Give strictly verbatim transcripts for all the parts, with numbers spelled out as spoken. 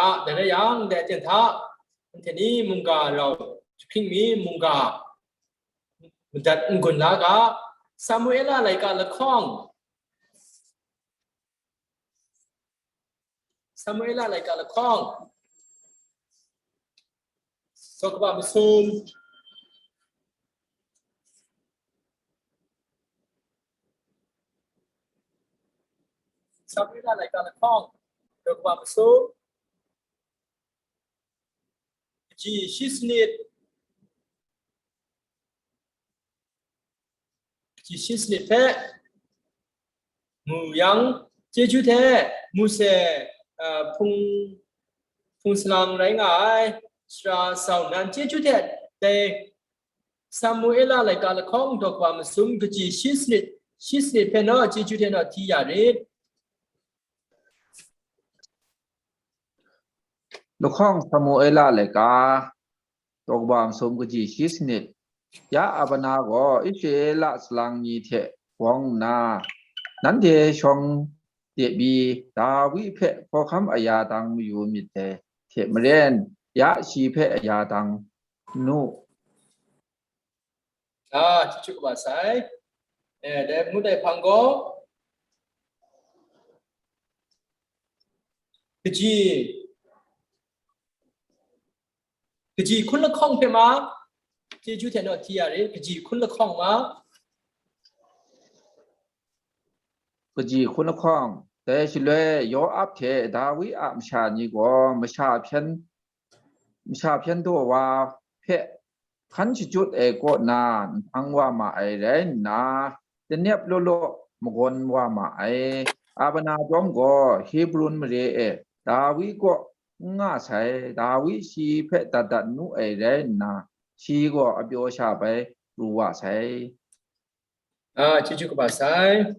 a, dai rai yang, dai aten hta, anhte ni mungga rau jahpring mi mungga madat n-gun la ga, Samuela laika lahkawng, Samuela laika lahkawng, daw kaba masum, Samuela laika lahkawng, daw kaba masum, kaji shi sanit, kaji shi sanit hpe mu yang, chyeju hte Mose, a, hpung, hpung salang rai nga ai sara sau nan chyeju hte dai Samuela laika lahkawng daw kaba masum kaji shi sanit, shi sanit hpe naw chyeju hte naw hti ya rit. Lahkawng Samuela laika, daw kaba masum kaji shi sanit. Ya Abana gaw Israela salang ni hte bawng nna, nanhte shawng de bi, Dawi hpe hkawhkam aya dang mayu myit dai hte maren, ya shi hpe aya dang nu. A, chyeju kaba sai. E, dai ngut ai hpang gaw, kaji, kaji hkun lahkawng hpe ma, chyeju hte naw hti ya rit, kaji hkun lahkawng ma. Kaji hkun lahkawng, dai shaloi Yoab hte Dawi a masha ni gaw masha hpyen, masha hpyen daw wa hpe hkan shachyut ai kaw na nhpang wa ma ai rai nna, lanep law law magawn wa ma ai. Abana chyawm gaw Hebron mare e Dawi kaw n nga sai, Dawi shi hpe dat dat nu ai rai nna, shi gaw apyaw sha bai pru wa sai. A, chyeju kaba sai.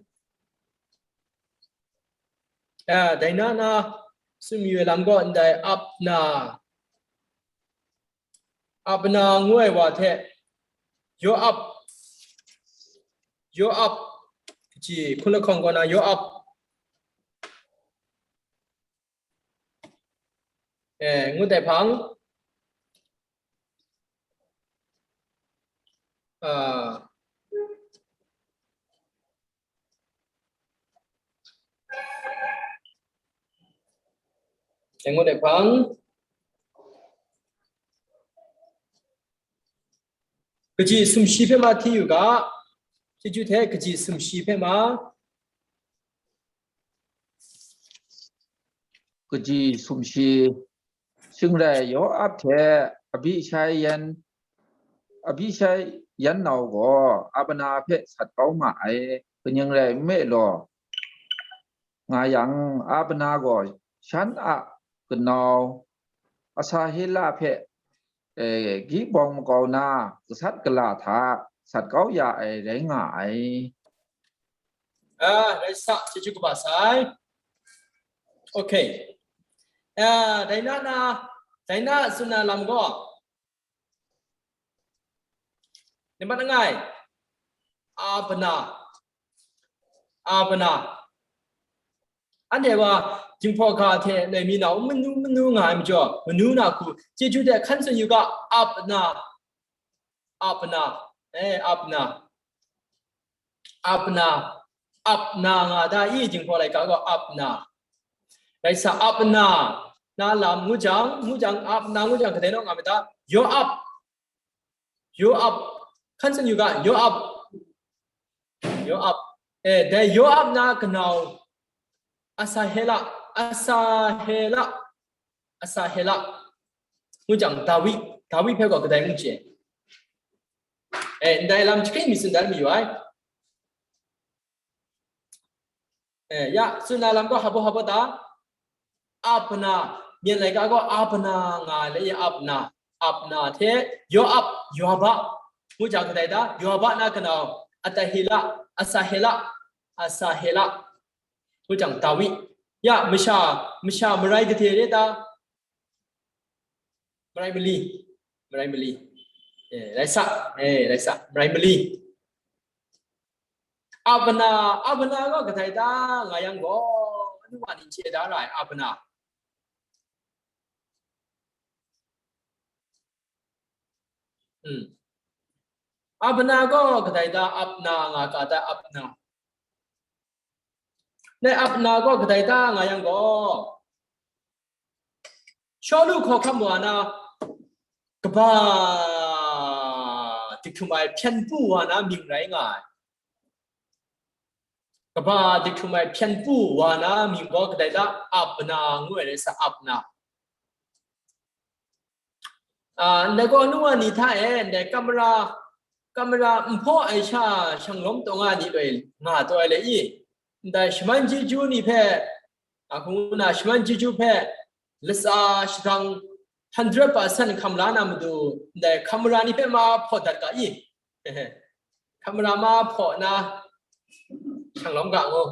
A, dai na na tsun mayu ai lam gaw ndai Abna, Abna ngu ai wa hte Yoab, Yoab, kaji hkun lahkawng kaw na Yoab, e, ngut ai hpang, a, e, ngut ai hpang, kaji sumshi hpe ma hti yu ga, chyeju hte kaji sumshi hpe ma. Kaji sumshi, shing rai Yoab hte Abishai yan, Abishai yan nau gaw Abana hpe sat kau ma ai, kaning rai nme law, nga yang, Abana gaw shan a kanau Asahela hpe, e, Gihbawng makau na gasat gala hta sat kau ya ai rai nga ai. A, rai sa, chyeju kaba sai. Okay. A, dai na na, dai na tsun na lam gaw, nambat langai, Abana, Abana. Anhte wa, Jinghpaw ga hte loi mi na manu manu nga ai majaw, manu na hku chyeju hte hkan tsun yu ga, Abana, Abana, e, Abana, Abana, Abana nga da i, Jinghpaw laika gaw Abana. Rai sa, Abana na lam ngu jang, ngu jang, Abana ngu jang, kadai naw nga myit ta? Yoab, Yoab, hkan tsun yu ga, Yoab, Yoab. E, dai Yoab na kanau Asahela, Asahela, Asahela. Ngu jang Dawi, Dawi hpe gaw kadai ngu chye. E, ndai lam jahkring mi tsun dat mayu ai. E, ya, tsun na lam gaw hpa baw hpa baw ta? Abana, myen laika gaw Abana nga ai le, Abana, Abana hte Yoab, Yoaba, ngu jang kadai ta? Yoaba na kanau Atahila, Asahela, Asahela, ngu jang Dawi. Ya, masha, masha marai gade re ta? Marai mali, marai mali. E, rai sa, e, rai sa, marai mali. Abana, Abana gaw kadai ta nga yang gaw, anu wa ni chye da ra ai, Abana. Abna gaw kadai da, Abna nga ka da, Abna. Dai Abna gaw kadai da nga yang gaw, Shawlu hkawhkam wa na kaba dik htum ai hpyen pu wa na mying rai nga ai. Kaba dik htum ai hpyen pu wa na mying gaw kadai da, Abna ngu ai rai sa, Abna. Ndai gaw nu wa ni hta e, ndai kamara, kamara nhpaw ai sha shanglawm taw nga ni loi nga taw ai le i, ndai shaman chyeju ni hpe, a hkung na shaman chyeju hpe latsa shadang hundred percent hkam la na matu, ndai kamara ni hpe ma hpaw dat ga i? Kamara ma hpaw na shanglawm ga ngu.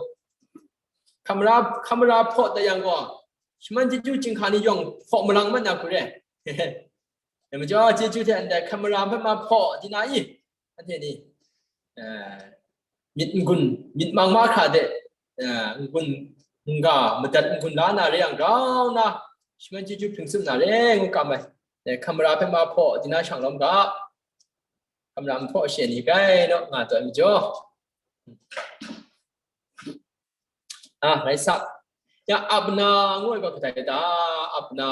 Kamara, kamara hpaw dat yang gaw, shaman chyeju chyinghka ni yawng hpaw malang mat na hku re. Dai majaw, chyeju hte ndai kamara hpe ma hpaw di na i? Anhte ni, eh, myit n-gun, myit mang mahkra de, eh, n-gun n-ga madat n-gun la na re yang, grau nna shaman chyeju hpring tsun na re ngu kam ai. Eh, kamara hpe ma hpaw di na shanglawm ga, kamara nhpaw she ni grai naw nga tawn majaw. A, rai sa. Ya, Abna ngu ai gaw kadai da, Abna,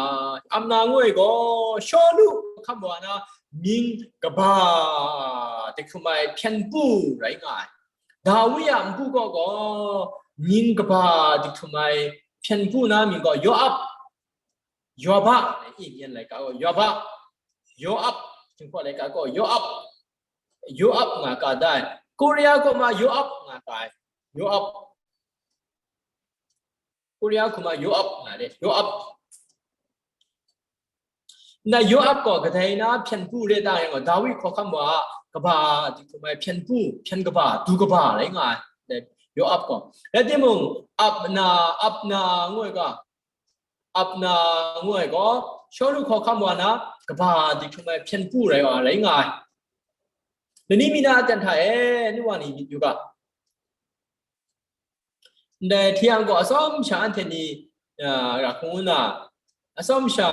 Abna ngu ai gaw Shawlu hkam wa na mying kaba dik htum ai hpyen pu rai nga ai. Dawi a npu kaw gaw mying kaba dik htum ai hpyen pu na mying gaw Yoab, Yoab a, i yen laika gaw Yoab a, Yoab, Jinghpaw laika gaw Yoab, Yoab nga ka da ai. Korea kaw ma Yoab nga ka ai. Yoab. Korea hku ma Yoab nga re, Yoab. Ndai Yoab gaw kadai na hpyen pu re ta yang gaw, Dawi hkawhkam wa a kaba dik htum ai hpyen pu, hpyen kaba, du kaba rai nga ai, Yoab gaw. Rai timung, Abna, Abna ngu ai ga, Abna ngu ai gaw, Shawlu hkawhkam wa na kaba dik htum ai hpyen pu rai wa, rai nga ai. Lani mi na aten hta e, nu wa ni myit yu ga. Ndai hti yang gaw atsawm sha anhte ni, a, ra hkung nna, atsawm sha,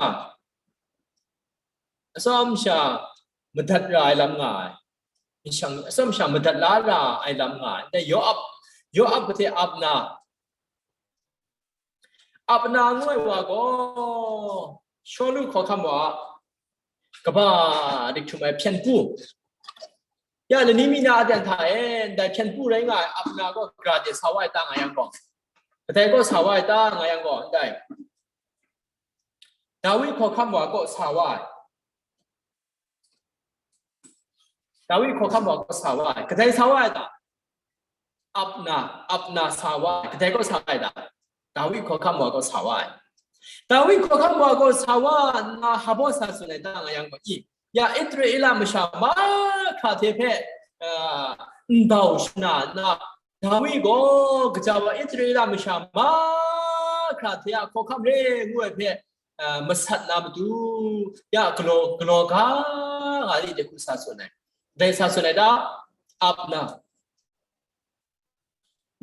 atsawm sha madat ra ai lam nga ai. Mishang atsawm sha madat la ra ai lam nga ai. Ndai Yoab, Yoab hte Abna, Abna ngu ai wa gaw, Shawlu hkawhkam wa a kaba dik htum ai hpyen pu. Ya, lani mi na aten hta e, ndai hpyen pu rai nga ai Abna gaw gara de sa wa ai ta nga yang gaw, kadai kaw sa wa ai ta nga yang gaw, ndai Dawi hkawhkam wa kaw sa wa ai. Dawi hkawhkam wa kaw sa wa ai. Kadai sa wa ai ta? Abna, Abna sa wa ai. Kadai kaw sa wa ai ta? Dawi hkawhkam wa kaw sa wa ai. Dawi hkawhkam wa kaw sa wa nna, hpa baw sa tsun ai ta nga yang gaw, i, ya Israela masha mahkra hte hpe, a, ndau shana nna, Dawi gaw kaja wa Israela masha mahkra hte a hkawhkam re ngu ai hpe, a, masat na matu, ya galaw, galaw ga nga li de hku sa tsun ai. Dai sa tsun ai ta? Abna.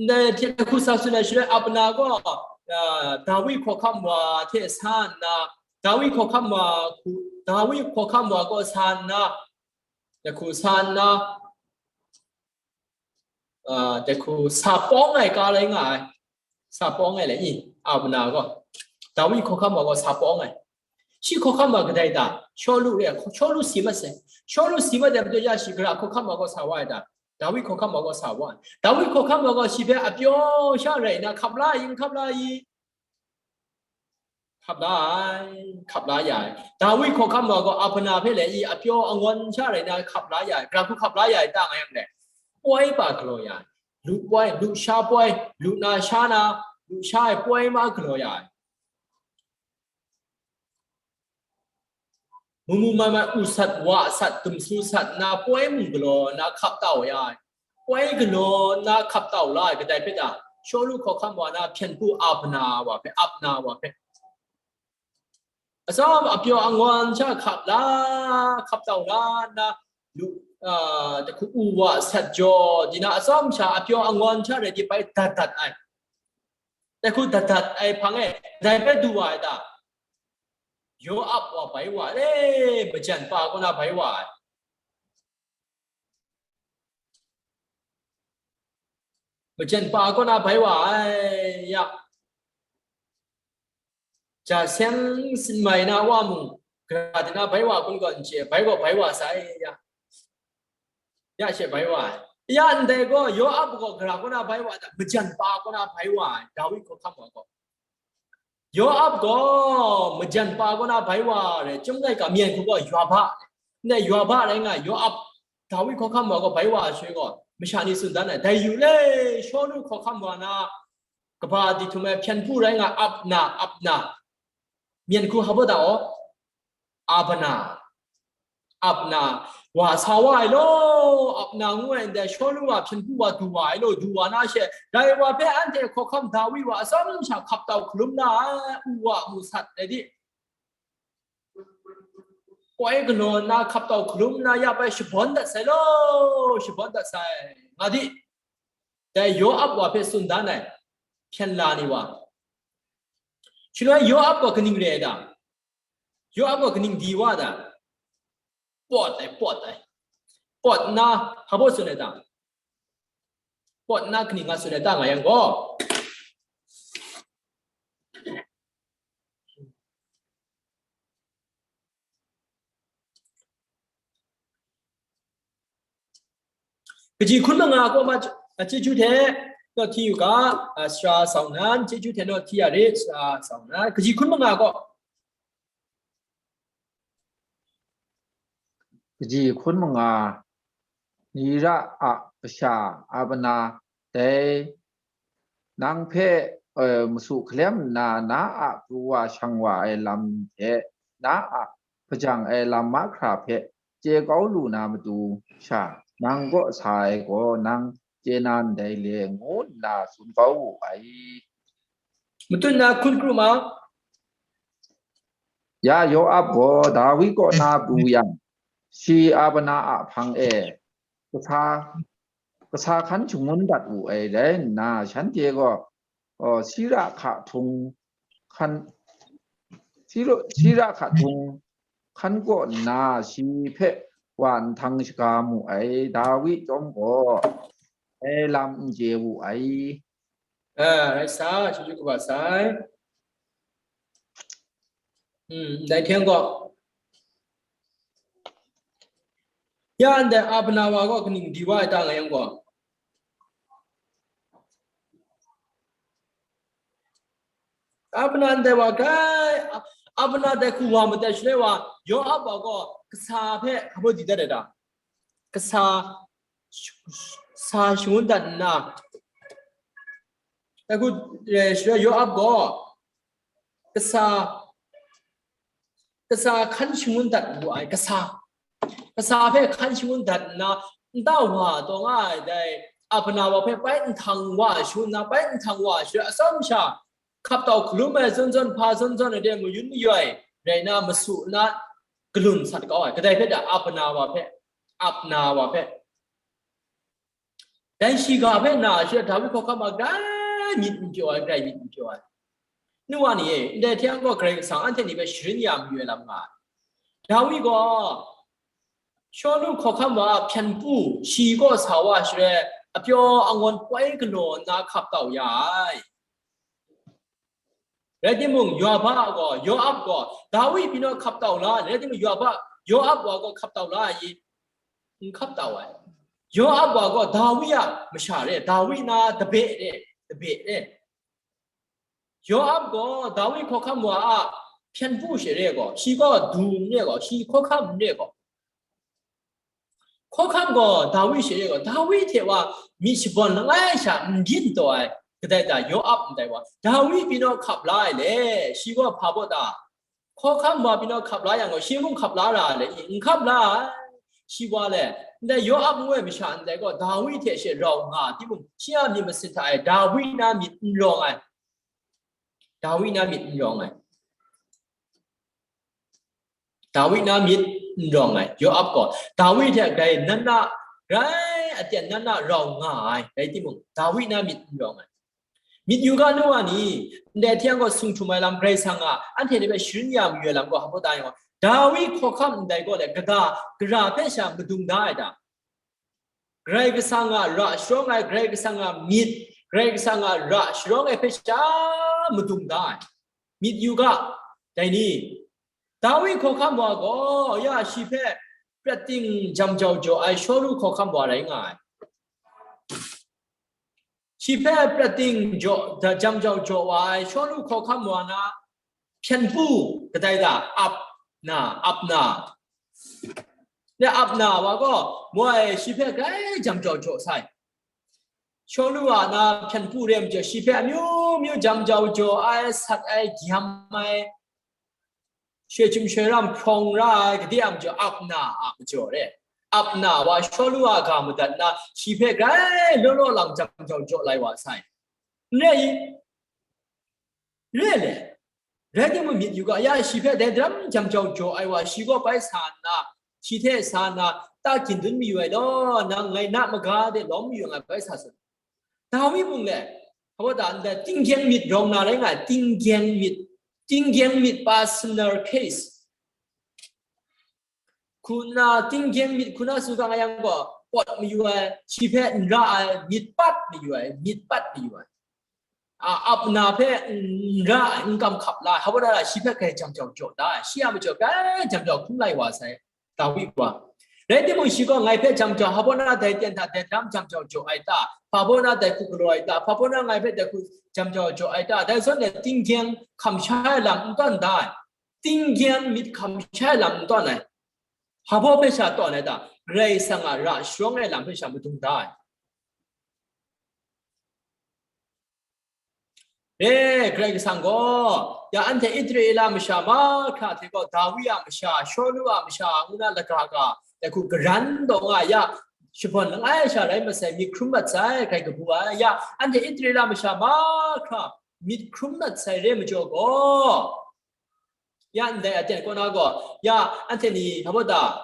Ndai hte hku sa tsun ai shaloi, Abna gaw, a, Dawi hkawhkam wa hte sa nna, Dawi hkawhkam wa hku, Dawi hkawhkam wa kaw sa nna, dai hku sa nna, a, dai hku sa pawng ai ka rai nga ai. Sa pawng ai le i, Abna gaw, Dawi hkawhkam wa gaw sa pawng ai. Shi hkawhkam wa kadai ta? Shawlu re, Shawlu si mat sai. Shawlu si mat ai majaw ya shi gara hkawhkam wa gaw sa wa ai ta? Dawi hkawhkam wa gaw sa wa ai. Dawi hkawhkam wa gaw shi hpe apyaw sha rai nna hkap la ai, n hkap la ai? Hkap la ai, hkap la ya ai. Dawi hkawhkam wa gaw Abna hpe le i, apyaw angawn sha rai nna hkap la ya ai, gara hku hkap la ya ai ta nga yang le, poi pa galaw ya ai. Lu poi, lu sha poi, lu na sha na, lu sha ai poi ma galaw ya ai. Mu mu mai mai u sat, wa sat, dum su sat na poi mung galaw na hkap tau ya ai. Poi galaw na hkap tau la ai, kadai hpe ta? Shawlu hkawhkam wa na hpyen pu Abna wa hpe, Abna wa hpe. Atsawm apyaw angawn sha hkap la, hkap tau la nna, lu, a, dai hku u wa sat jaw, di na atsawm sha apyaw angawn sha rai di bai dat dat ai. Dai hku dat dat ai hpang e, dai hpe du wa ai ta? Yoab wa bai wa ai, e, majan pa kaw na bai wa ai. Majan pa kaw na bai wa ai, ya. Ja seng sin mai na wa mung, gara de na bai wa kun gaw n chye, bai gaw bai wa sai, ya. Ya she bai wa ai. Ya ndai gaw, Yoab gaw gara kaw na bai wa ai, majan pa kaw na bai wa ai, Dawi hkawhkam wa gaw. Yoab gaw majan pa kaw na bai wa ai, chyum laika myen hku gaw Yoab, ndai Yoab rai nga ai, Yoab, Dawi hkawhkam wa gaw bai wa ai shaloi gaw, masha ni tsun dan ai, dai yu le, Shawlu hkawhkam wa na kaba di htum ai hpyen hpu rai nga ai, Abna, Abna, myen hku hpa baw ta aw, Abna, Abna, wa sa wa ai law, Abna ngu ai ndai Shawlu a hpyen hpu wa du wa ai law, du wa na she, dai wa hpe anhte hkawhkam Dawi wa atsawm sha hkap tau hkalum na ai, u wa mu sat ai di, koi galaw nna hkap tau hkalum na ya bai shabawn dat sai law, shabawn dat sai, nga di, dai Yoab wa hpe tsun dan ai, hpyen la ni wa. Shaloi Yoab gaw kaning re ai ta? Yoab gaw kaning di wa ta? Pawt ai, pawt ai. Pawt nna, hpa baw tsun ai ta? Pawt nna kaning nga tsun ai ta nga yang gaw, kaji hkun manga kaw ma, a, chyeju hte naw hti yu ga, a, sara sau nan, chyeju hte naw hti ya rit, sara sau nan, kaji hkun manga kaw. Kaji hkun manga, Nira a kasha Abna dai nang hpe, eh, masu hkalem nna, na a pru wa shang wa ai lam hte, na a hpajang ai lam mahkra hpe chye kau lu na matu sha, nang kaw sa ai gaw, nang chye na ndai le, ngu nna tsun kau wu ai. Matut na hkun kru ma. Ya Yoab gaw Dawi kaw na pru yang, shi Abna a hpang e kasa, kasa hkan shangun dat wu ai rai nna, shanhte gaw, oh, Sira hka htung hkan, Sira, Sira hka htung hkan kaw nna, shi hpe wa nhtang shaga mu ai. Dawi chyawm gaw dai lam n chye wu ai. Ah, rai sa, chyeju kaba sai. Hmm, ndai hte yang gaw, ya ndai Abna wa gaw kaning di wa ai ta nga yang gaw, Abna ndai wa grai, Abna dai hku wa madat shaloi wa, Yoab wa gaw kasa hpe hpa baw di dat ai ta? Kasa sa shangun dat nna, dai hku, eh, shaloi Yoab gaw kasa, kasa hkan shangun dat wu ai, kasa, kasa hpe hkan shangun dat nna, nta wa taw nga ai dai Abna wa hpe bai nhtang wa shangun nna, bai nhtang wa shaloi atsawm sha hkap tau hkalum ai zawn zawn, hpa zawn zawn ai de mayun mayoi rai na, masu na galun sat kau ai. Kadai hpe da? Abna wa hpe, Abna wa hpe. Dai shiga hpe na shi Dawi hkawhkam a grai myit n pyaw ai, grai myit n pyaw ai. Nu wa ni e, ndai hte yang gaw Karai Kasang anhte ni hpe sharin ya mayu ai lam nga ai. Dawi gaw Shawlu hkawhkam wa a hpyen hpu shi kaw sa wa shaloi, apyaw angawn poi galaw nna hkap tau ya ai. Rai timung, Yoab gaw, Yoab gaw, Dawi pyi naw hkap tau la, rai timung, Yoab, Yoab wa gaw hkap tau la ai, n hkap tau ai. Yoab wa gaw Dawi a masha re, Dawi na tabe re, tabe re. Yoab gaw Dawi hkawhkam wa a hpyen hpu she re gaw, shi gaw du n re gaw, shi hkawhkam n re gaw, hkawhkam gaw Dawi she re gaw, Dawi hte wa myit shabawn langai sha n byin taw ai, kadai da Yoab ndai wa, Dawi pyi naw hkap la ai le, shi gaw hpa baw ta? Hkawhkam wa pyi naw hkap la yang gaw, shi mung hkap la ra ai le, n hkap la ai. Shi wa le, ndai Yoab ngu ai masha ndai gaw, Dawi hte she rau nga timung, shi a myit masin hta e, Dawi na myit n rawng ai. Dawi na myit n rawng ai. Dawi na myit n rawng ai. Yoab gaw Dawi hte grai nan na, grai aten nan na rau nga ai, rai timung, Dawi na myit n rawng ai. Myit yu ga, nu wa ni, ndai hte yang gaw sung htum ai lam Karai Kasang a anhte ni hpe sharin ya mayu ai lam gaw, hpa baw ta yang gaw, Dawi hkawhkam ndai gaw le, kaga, gara hpe sha madung da ai ta? Karai Kasang a ra sharawng ai, Karai Kasang a myit, Karai Kasang a ra sharawng ai hpe sha madung da ai. Myit yu ga, dai ni, Dawi hkawhkam wa gaw, ya shi hpe prat ting jam jau jaw ai Shawlu hkawhkam wa rai nga ai. Shi hpe prat ting jaw, da, jam jau jaw wa ai Shawlu hkawhkam wa na, hpyen pu kadai da, ap na, ap na. Ne ap na wa gaw, moi shi hpe grai jam jau jaw sai. Shawlu a na hpyen pu re majaw, shi hpe amyu myu jam jau jaw ai, sat ai, gyam ai, shwe chyum shwe ram hprawng ra ai, gade a majaw, ap na a majaw re. Ap na wa Shawlu a ga madat na, shi hpe grai law law lang jam jau jaw lai wa sai. N rai i? Re le. Rai timung, myit yu ga, ya shi hpe dai daram jam jau jaw ai wa, shi gaw bai sa nna, shi hte sa nna, ta kyin dun mayu ai law, nang ngai na maga de lawm mayu nga bai sa tsun. Dawi mung le, hpa da nda, tinggyeng myit rawng na rai nga ai, tinggyeng myit, tinggyeng myit personal case. Hku nna, tinggyeng myit hku na tsun ga nga yang gaw, pawt mayu ai, shi hpe n ra ai, myit pat mayu ai, myit pat mayu ai. A, ap na hpe n ra ai, n kam hkap la ai, hpa na shi hpe grai jam jau jaw da ai, shi a majaw grai jam jau hkrum lai wa sai, Dawi wa. Rai timung, shi gaw, ngai hpe jam jau, hpa na dai ten hta dai daram jam jau jaw ai ta? Hpa na dai hku galaw ai ta? Hpa na ngai hpe dai hku jam jau jaw ai ta? Dai zawn e tinggyeng hkam sha ai lam n tawn da ai. Tinggyeng myit hkam sha ai lam n tawn ai. Hpa hpe sha tawn ai ta? Karai Kasang a ra sharawng ai lam hpe sha madung da ai. E, Karai Kasang gaw, ya anhte Israela masha mahkra hte gaw, Dawi a masha, Shawlu a masha, ngu na lagaga, dai hku garan taw nga ai, ya, shabawn langai sha rai masai, myit hkrum mat sai, grai kabu ai, ya, anhte Israela masha mahkra myit hkrum mat sai re majaw gaw, ya ndai aten kaw na gaw, ya anhte ni hpa da,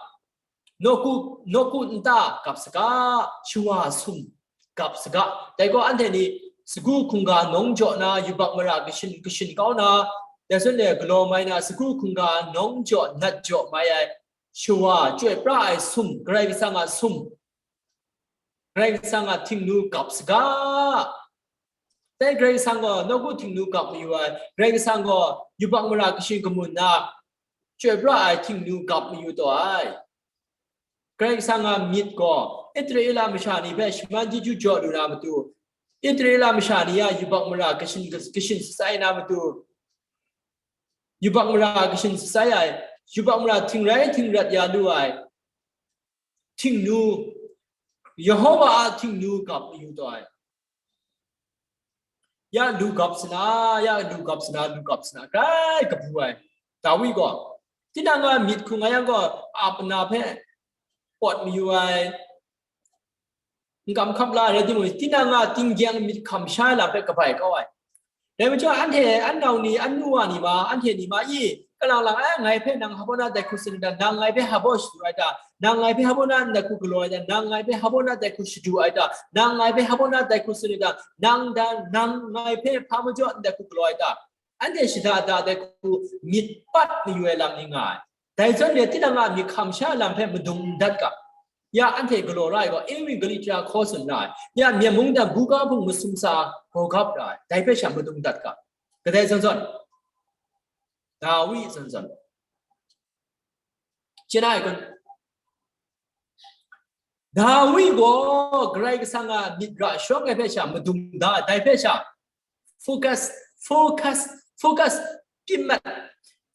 nawku, nawku nta gap saga, shawa sum gap saga. Dai gaw anhte ni sagu hkungga nawng jaw na, yubak mara kashin, kashin kau na, dai zawn e galaw mai na, sagu hkungga nawng jaw, nat jaw mai ai, shawa chyoi pra ai sum, Karai Kasang a sum, Karai Kasang a htingnu gap saga. Dai Karai Kasang gaw nawku htingnu gap mayu ai, Karai Kasang gaw yubak mara kashin kamun na chyoi pra ai htingnu gap mayu taw ai. Karai Kasang a myit gaw Israela masha ni hpe shaman chyeju jaw lu na matu, Israela masha ni a yubak mara kashin, kashin shatsai na matu, yubak mara kashin shatsai ai, yubak mara htingrai htingrat ya lu ai htingnu, Yehova a htingnu gap mayu taw ai. Ya lu gap sana, ya lu gap sana, lu gap sana, grai kabu ai. Dawi gaw, tinang a myit hku nga yang gaw, ap na hpe pawt mayu ai. N kam hkap la rai timung, tinang a tinggyeng myit hkam sha ai lam hpe kabai kau ai. Dai majaw, anhte, an nau ni, an nu wa ni ma, anhte ni ma i, kalang lang, ai, ngai hpe nang hpa na dai hku tsun ai ta, nang ngai hpe hpa shadu ai ta, nang ngai hpe hpa na dai hku galaw ai ta, nang ngai hpe hpa na dai hku shadu ai ta, nang ngai hpe hpa na dai hku tsun ai ta, nang da, nang ngai hpe hpa majaw dai hku galaw ai ta, anhte shada da dai hku myit pat mayu ai lam ni nga ai. Dai zawn e, tinang a myit hkam sha ai lam hpe madung n dat ga. Ya anhte galaw ra ai gaw, Aaron Galita hkaw tsun ra ai. Ya myen mungdan buga hpung masum sa gaw gap ra ai. Dai hpe sha madung dat ga. Kadai zawn zawn, Dawi zawn zawn. Chyen ai kun. Dawi gaw Karai Kasang a myit ra shawng ai hpe sha madung da ai. Dai hpe sha focus, focus, focus, pyi mat,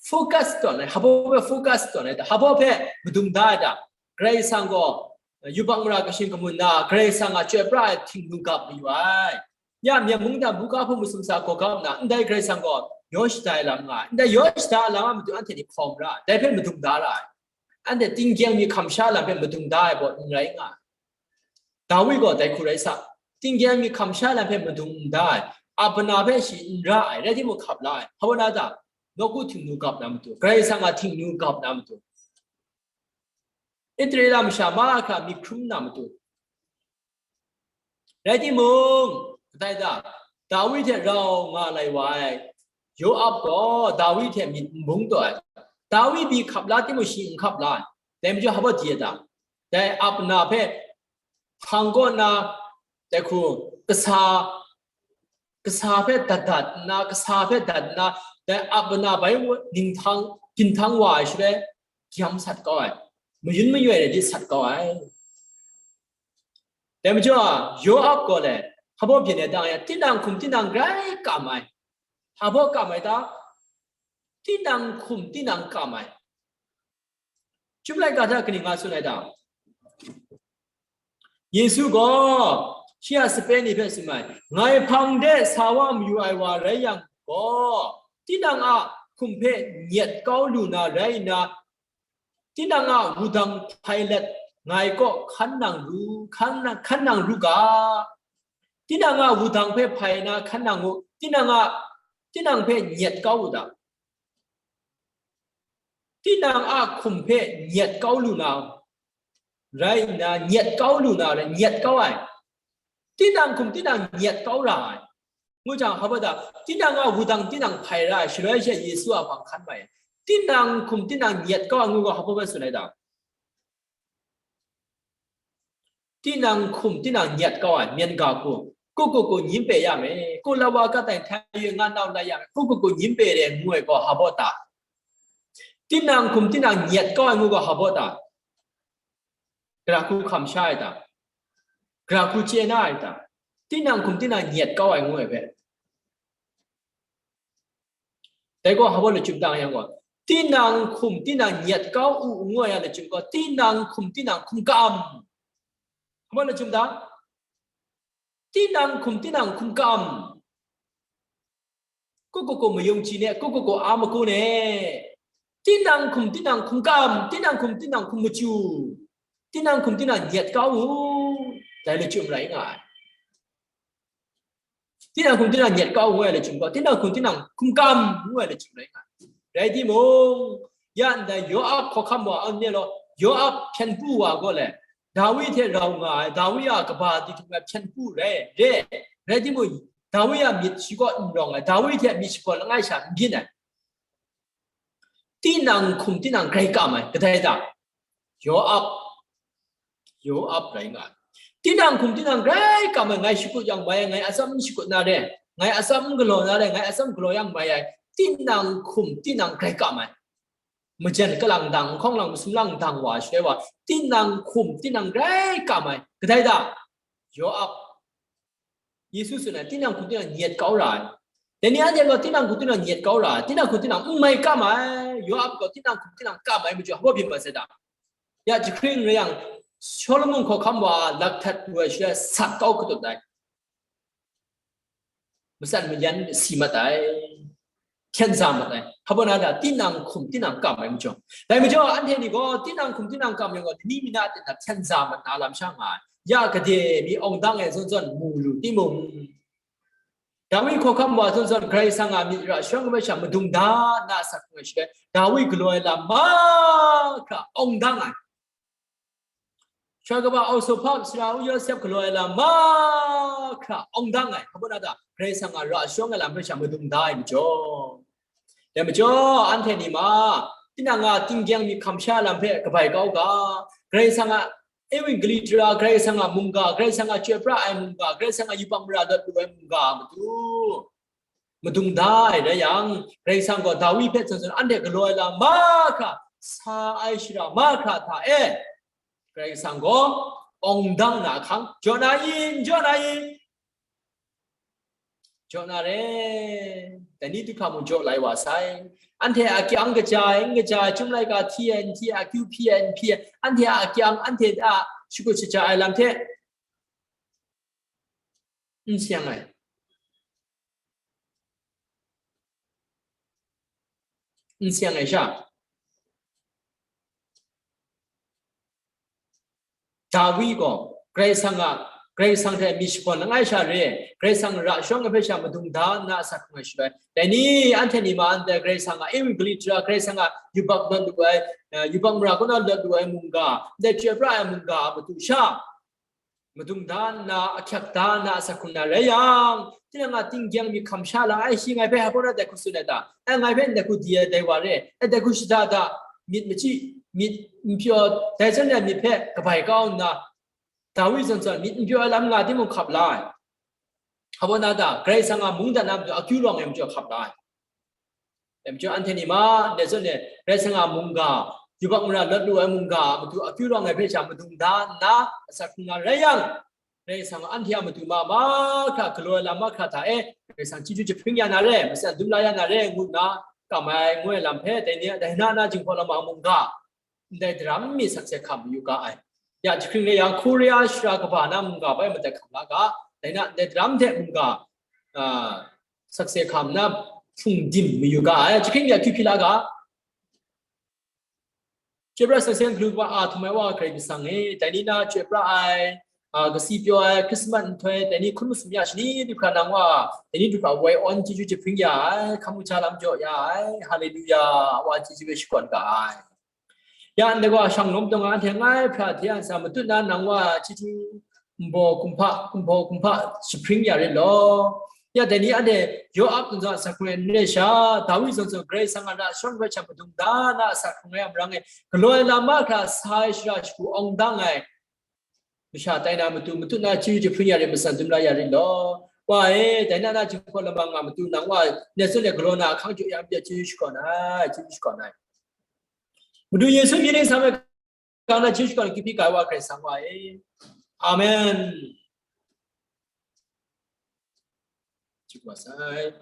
focus tawn ai, hpa hpe focus tawn ai ta, hpa hpe madung da ai ta, Karai Kasang gaw, yubak mara kashin kamun na, Karai Kasang a chyoi pra ai htingnu gap mayu ai. Ya myen mungdan buga hpung masum sa gaw gap nna, ndai Karai Kasang gaw yaw shada ai lam nga ai, ndai yaw shada ai lam a matu anhte ni hkawm ra ai, dai hpe madung da ra ai. Anhte tinggyeng myit hkam sha ai lam hpe madung da ai gaw n rai nga ai. Dawi gaw dai hku rai sa, tinggyeng myit hkam sha ai lam hpe madung n da ai, Abana hpe shi n ra ai, rai timung hkap la ai, hpa na ta, nawku htingnu gap na matu, Karai Kasang a htingnu gap na matu, Israela masha mahkra myit hkrum na matu. Rai timung, kadai ta, Dawi hte rau nga lai wa ai, Yoab gaw Dawi hte myit n bung taw ai. Dawi pyi hkap la timung, shi n hkap la ai. Dai majaw, hpa di ai ta? Dai Abana hpe hpang kaw nna, dai hku kasa kasa hpe dat dat nna, kasa hpe dat nna, dai ap na bai ninghtang, ginhtang wa ai shaloi, gyam sat kau ai, mayun mayoi rai di sat kau ai. Dai majaw, Yoab gaw le, hpa baw byin ai ta yang, tinang hkum tinang grai kam ai. Hpa baw kam ai ta? Tinang hkum tinang kam ai. Chyum laika hta kaning nga tsun ai ta? Yesu gaw shi a sape ni hpe tsun ai, "Ngai hpang de sa wa mayu ai wa rai yang gaw, tinang a hkum hpe nyet kau lu na rai nna, tinang a wudang hpai let ngai kaw hkan nang ru, hkan nang, hkan nang ru ga. Tinang a wudang hpe hpai na hkan nang u, tinang a, tinang hpe nyet kau u da. Tinang a hkum hpe nyet kau lu na, rai nna, nyet kau lu na, rai, nyet kau ai. Tinang hkum tinang nyet kau ra ai." Ngu jang, hpa baw ta, tinang a wudang tinang hpai ra ai, shaloi she Yesu a hpang hkan mai ai. Tinang hkum tinang nyet kau ai ngu gaw, hpa baw tsun ai ta? Tinang hkum tinang nyet kau ai, myen ga hku, ku ku ku nyim pe ya me, ku la wa ka tai htai yu nga nau lai ya me, ku ku ku nyim pe re ngu ai gaw, hpa baw ta? Tinang hkum tinang nyet kau ai ngu gaw, hpa baw ta? Gara hku hkam sha ai ta? Gara hku chye na ai ta? Tinang hkum tinang nyet kau ai ngu ai hpe. Dai gaw hpa baw lachyum ta yang gaw, tinang hkum tinang nyet kau u ngu ai a lachyum gaw, tinang hkum tinang hkum kam. Hpa baw lachyum ta? Tinang hkum tinang hkum kam. Ku ku ku mayung chyi ne, ku ku ku a magu ne. Tinang hkum tinang hkum kam, tinang hkum tinang hkum machyu, tinang hkum tinang nyet kau u, dai lachyum rai nga ai. Tinang hkum tinang nyet kau ngu ai lachyum gaw, tinang hkum tinang hkum kam ngu ai lachyum rai nga ai. Rai timung, ya ndai Yoab hkawhkam wa, anhte law, Yoab hpyen pru wa gaw le, Dawi hte rau nga ai, Dawi a kaba di htung ai hpyen pru rai, re, rai timung, Dawi a myit shi kaw n rawng ai, Dawi hte myit shakawn langai sha n byin ai. Tinang hkum tinang grai kam ai, kadai ta? Yoab, Yoab rai nga ai. Tinang hkum tinang grai kam ai, ngai shakut yang mai ai, ngai atsam n shakut na re, ngai atsam n galaw na re, ngai atsam galaw yang mai ai, tinang hkum tinang grai kam ai. Majan kalang dang, nhkawng lang, masum lang dang wa shaloi wa, tinang hkum tinang grai kam ai, kadai ta? Yoab. Yesu tsun ai, tinang hkum tinang nyet kau ra ai. Dai ni anhte gaw tinang hkum tinang nyet kau ra ai, tinang hkum tinang n mai kam ai. Yoab gaw tinang hkum tinang kam ai majaw, hpa baw byin mat sai ta? Ya, jahkring rai yang, Solomon hkawhkam wa lat htat lu ai shaloi sat kau katut ai. Matsan mayan si mat ai, hten za mat ai. Hpa baw na ta? Tinang hkum tinang kam ai majaw. Dai majaw, anhte ni gaw tinang hkum tinang kam yang gaw, ni mi na a ten hta hten za mat na lam sha nga ai. Ya gade mi awng dang ai zawn zawn mu lu timung, Dawi hkawhkam wa zawn zawn Karai Kasang a myit ra shawng ai sha madung da na a sat hkung ai shaloi, Dawi galaw ai lam mahkra awng dang ai. Shawng kaba Aw Sawhpa, sara u Yawsep galaw ai lam mahkra awng dang ai. Hpa baw na ta? Karai Kasang a ra shawng ai lam hpe sha madung da ai majaw. Dai majaw, anhte ni ma, tinang a tinggyang myit hkam sha lam hpe kabai kau ga, Karai Kasang a ewangelist ra, Karai Kasang a mungga, Karai Kasang a chyoi pra ai mungga, Karai Kasang a yubak mara lawt lu ai mungga a matu madung da ai rai yang, Karai Kasang gaw Dawi hpe zawn zawn anhte galaw ai lam mahkra, sa ai shara mahkra hta e, Karai Kasang gaw awng dang na ahkang jaw na i, n jaw na i? Jaw na re. Dai ni du hkra mung jaw lai wa sai. Anhte a kyang kaja ai, n kaja ai, Chyum laika hti ai, n hti ai, akyu hpyi ai, n hpyi ai, anhte a kyang, anhte a shakut shaja ai lam hte n seng ai. N seng ai sha, Dawi gaw Karai Kasang a, Karai Kasang hte myit shakawn langai sha re, Karai Kasang ra shawng ai hpe sha madung da nna a sat hkung ai shaloi, dai ni anhte ni ma ndai Karai Kasang a ewangelist ra, Karai Kasang a yubak lawt lu ai, eh, yubak mara kaw na lawt lu ai mungga, ndai chyoi pra ai mungga a matu sha madung da nna, ahkyak da nna a sat hkung na rai yang, tinang a tinggyang myit hkam sha la ai, shi ngai hpe hpa baw na dai hku tsun ai ta? Ai, ngai hpe ndai hku di ai dai wa re, ai, dai hku shada da, myit machyi, myit n pyaw, dai zawn re ai myit hpe kabai kau nna, Dawi zawn zawn myit n pyaw ai lam nga timung hkap la ai. Hkabaw na ta, Karai Kasang a mungdan na matu akyu rawng ai majaw hkap la ai. Dai majaw anhte ni ma, ndai zawn e, Karai Kasang a mungga, yubak mara lawt lu ai mungga a matu akyu rawng ai hpe sha madung da nna, asak hkrung na rai yang, Karai Kasang anhte a matu ma mahkra, galaw ai lam mahkra hta e, Karai Kasang chyeju jahpring ya na re, matsan dum la ya na re, ngu nna, kam ai, ngu ai lam hpe, dai ni, dai na na jinghpaw lama mungga, ndai daram mi sakse hkam mayu ga ai. Ya, jahkring rai yang, Korea shara kaba na mungga bai madat hkam la ga, dai na, ndai daram hte mungga, ah, sakse hkam na hpung dim mayu ga ai. Jahkring ya, hkyu hpyi la ga. Chyoi pra sakse galu wa a htum ai wa Karai Kasang e, dai ni na chyoi pra ai, a, kasi pyaw ai, Christmas nhtoi, dai ni hkun masum ya shani du hkra nang wa, dai ni du hkra woi awn chyeju jahpring ya ai, hkam kaja lam jaw ya ai, haleluya, wa chyeju e shakawn ga ai. Ya ndai wa shang lawm tawng a anhte ngai hpra hte a ntsa matut na nang wa chyeju nbaw kumhpa, kumhpaw kumhpa jahpring ya rit law. Ya dai ni anhte Yoab ntsa asak hkrung ai n re sha, Dawi zawn zawn Karai Kasang a ra shawng rai hta madung da na asak hkrung ai a marang e, galaw ai lam mahkra sa ai shara shagu awng dang ai masha tai na matu, matut na chyeju jahpring ya rit, matsan dum la ya rit law. Wa e, dai na na jinghpaw lama nga matu nang wa, ndai zawn e galaw na ahkang jaw ya made chyeju shakawn ai, chyeju shakawn ai. Madu Yesu myit ning sa ai ga na chyeju shakawn ai, hkyu hpyi ga ai wa Karai Kasang wa e. Amen. Chyeju wa sai.